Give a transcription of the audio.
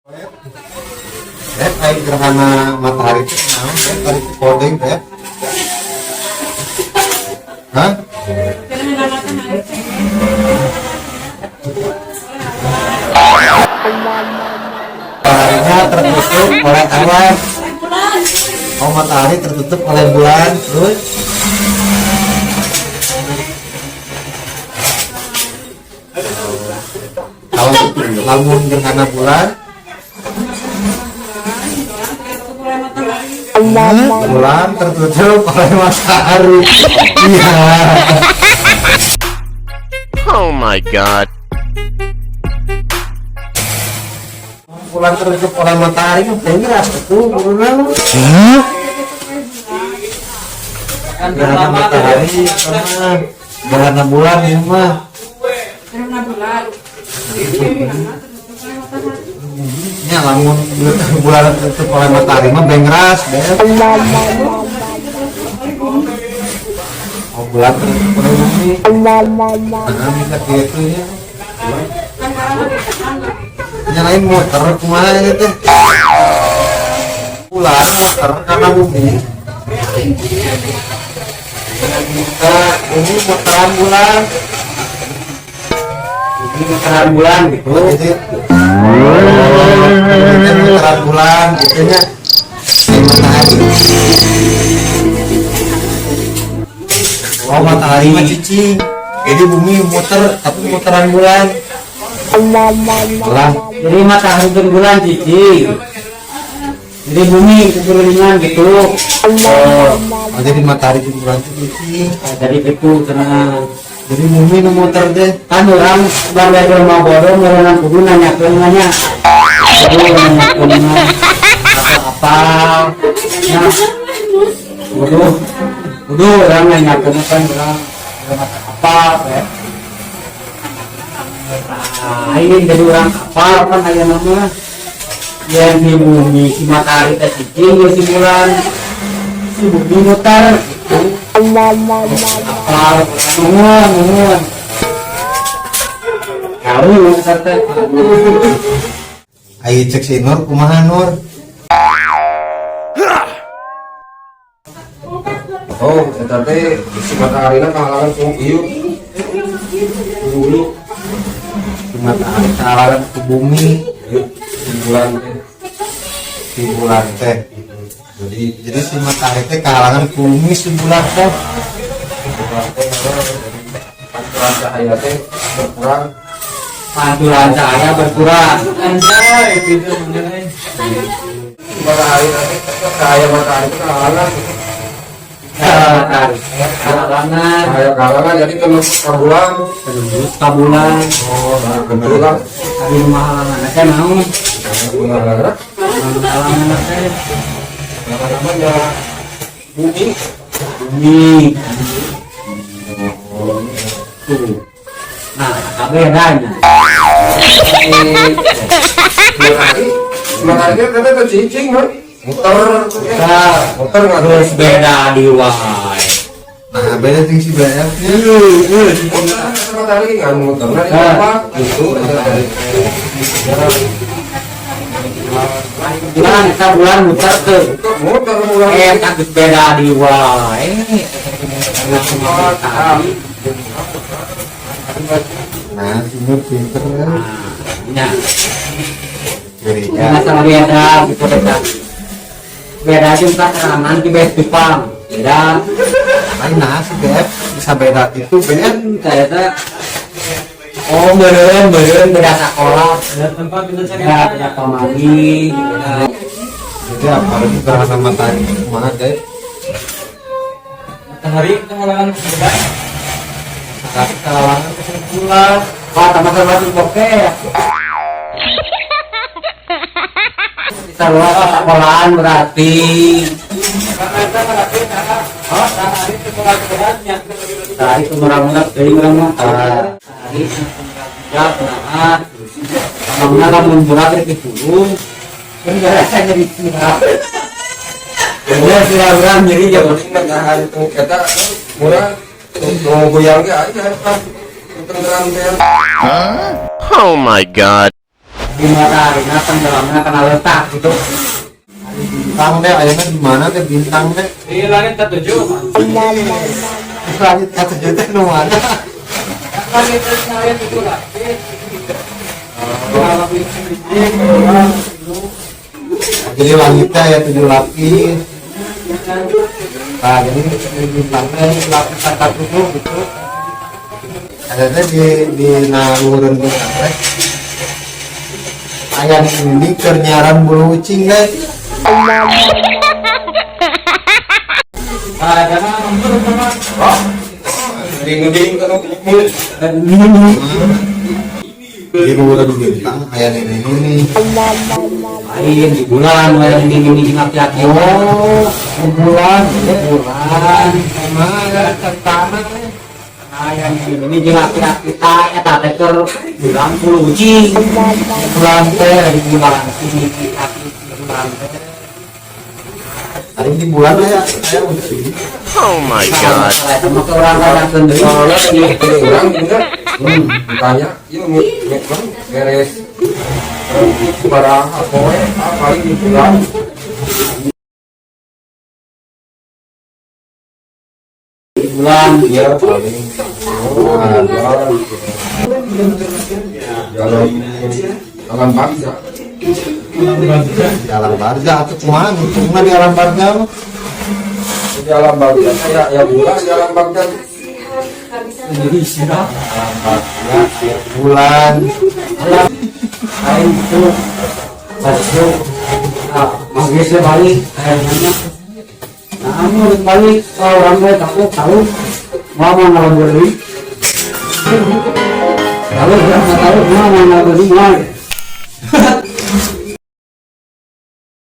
Ai gerhana matahari itu naon? Tadi itu coding teh. Hah? Gerhana matahari teh. Mataharinya tertutup oleh awan. Bulan. Oh, matahari tertutup oleh bulan. Terus kalau lamun gerhana bulan, Tertutup oleh matahari. Bulan tertutup oleh matahari. Iya. Oh my God. Bulan tertutup oleh matahari mah bener itu bulan. Gerhana matahari sama gerhana bulan ya mah. Gerhana bulan. Gerhana tertutup oleh matahari. Ya lamun bulan tertutup oleh matahari mah bengras, Beb. Oh, bulan tertutup oleh bumi. Nah, bisa gitu ya. Kan karena Nyalain motor kumaha ya teh? Bulan motor karena bumi. Muter, bumi muteran bulan. Ini muteran bulan gitu. Jadi, oh, bumi teh muteran bulan gitu nya. Kayak matahari. Oh, matahari mah cicing. Jadi bumi muter tapi muteran bulan. Lah, Jadi matahari dan bulan cici. Jadi bumi kelilingan gitu. Oh, oh, jadi matahari dan bulan itu cicing. Nah, jadi gitu karena Jadi bumi nu muter deh. Kan orang bangga di rumah bodoh merenang kudu nanyakeun nanya. Kudu nanyakeun atau apa. Nah, kudu kudu orang nanyakeun kan orang apa ya. Nah, ini jadi orang apa kan aya nama yang di bumi si matahari teh cicing ya si bulan si bumi muter gitu. Apa nuhun nuhun kamu teh. Ayo cek si Nur kumaha Nur? Oh, eta teh si mataharina kahalangan ku ieu. Bumi, Si matahari kahalangan ku bumi, si bulan teh. Si bulan teh. Jadi Jadi si matahari teh kahalangan ku bumi si bulan teh. Bulan teh jadi pantulan cahaya teh berkurang. Pantulan cahaya berkurang. Anjay, gitu mengenai. Si matahari teh cahaya matahari teh kahalangan gitu. Matahari kahalangan. Cahaya kahalangan jadi tembus ka bulan. Tembus ka bulan. Oh, nah, betul lah. Ari rumah halangan teh naon? Halangan Halangan teh namanya bumi. Bumi. Tuh. Nah, bedanya. Matahari, matahari kan katanya cicing, kan? Muter, Nah, muter nggak terus beda di wae. Nah, beda jeung si BF nya. Muter, matahari nggak muter, nggak di apa? Gitu, matahari. Bulan, eta bulan muter tuh. Muter bulan. Eh, geus beda di wae. Nah, si Nur pinter kan. Nah, Curiga. Masalah beda gitu beda. Beda jeung katerangan di bes Jepang. Beda. Lain nah si BF bisa beda itu BF. Ternyata oh beureun beureun beda sekolah. Ada tempat pindah cari. Beda beda pamagi. Beda. Jadi apalagi gerhana matahari kumaha deh? Matahari kehalangan bulan. Matahari kahalangan ke bulan. Wah, tambah-tambah bokeh. Kita luar sekolahan berarti. Matahari sekolah bulannya. Matahari kemurah-murah dari urang mah. Matahari kemurah-murah nah. Emangna lamun murah teh ditulung. Kan rasa nyeri sirah. Bener sirah urang nyeri Yang jauh. penting matahari itu eta murah mau goyang ge aya kan. Tenteram teh. Oh my God. Di matahari nah tenggelamnya kena letak gitu. Bintang deh, ayahnya di mana deh bintang deh? Di langit ketujuh. Langit ketujuh teh nu mana? Langit saya tujuh lah. Jadi langitnya ya tujuh lapis. Nah, jadi bintangnya lapisan ketujuh gitu. Adanya di naluhureun bintang teh. Aya ini keur nyaran bulu ucing guys. Nah, jangan lembur sama. Ding-ding kan Di luhureun bintang aya ini ini. Lain di bulan aya ini ini aki-aki. Oh, di bulan, Di bulan. Emang ada tanah. Aya ini jeung aki-aki ta eta teh keur bulan bulu ucing. Bulan teh Di bulan sini aki di bulan teh. Hari di bulan ya, aya ucing. Oh my god. Nah, itu mah orang nanyakeun deui. Soalnya ini orang bener. Ditanya, iya memang beres barang apa we, paling di bulan. Di bulan Iya paling. Oh, bulan. Jalan alam bagja. Di alam barza atau kumaha ngitungna di alam barza mah? Di alam bagja saya ya bulan di alam bagja. Jadi istirahat. Alam barza bulan. Lain itu baju nah manggis balik kayaknya nah anu balik kalau orang gue takut tahu mau mau ngalor beli tahu nggak tahu mau mau ngalor beli mau.